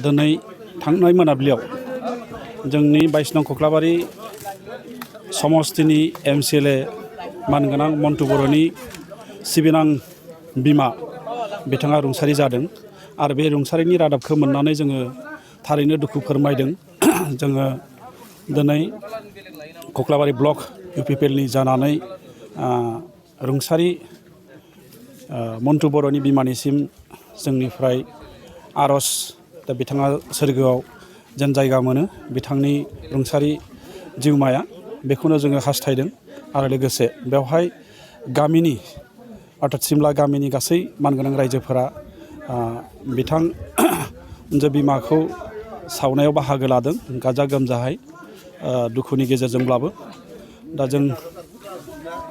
दिनै थांनाय मोनाबिलियाव जोंनि 22 नं कक्लाबारि समस्तिनि MCLA मानगोनां मन्टु बर'नि सिबिनां बिमा बिथाङा रुंसारि जादों आरो बे रुंसारिनि रादाबखौ मोननानै जोङो थारैनो दुखु फोरमायदों। जोङो दिनै कक्लाबारि ब्लक UPPLनि जानानै रुंसारि मन्टु बर'नि बिमानिसिम जोंनिफ्राय आर'ज दा बिथाङा सोरगोआव जेन जायगा मोनो बिथांनि रुंसारि जिउमाया बेखौनो जोङो हास्थायदों आरो लोगोसे बेवहाय गामिनि अर्थात सिमला गामिनि गासै मानगोनां रायजोफोरा बिथां बिमाखौ सावनायाव बाहागो लादों गाजा गोमजायै दुखुनि गेजेरजोंब्लाबो। दा जों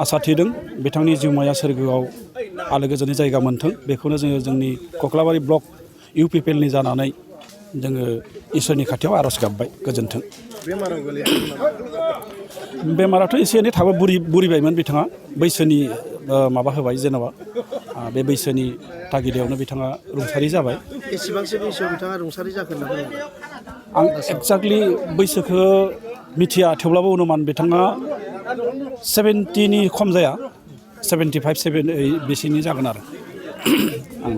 आसा थिदों बिथांनि जिउमाया सोरगोआव आलो गोजोननि जायगा मोनथों बेखौनो जोङो जोंनि कक्लाबारि ब्लक UPPLनि जानानै जोङो इसोरनि खाथियाव आर'ज गाबबाय गोजोन्थों। बेमाराथ' एसे एनै थाबो बुरिबायमोन बिथाङा बैसोनि माबा होबाय जेनेबा बे बैसोनि थागिदायावनो बिथाङा रुंसारि जाबाय। एसेबांसो बैसोआव बिथाङा रुंसारि जाखो होनना बुङो? आं एक्जाक्टलि बैसोखौ मिथिया थेवब्लाबो अनुमान बिथाङा 70नि खम जाया 75 78 बेसिनि जागोन आरो आं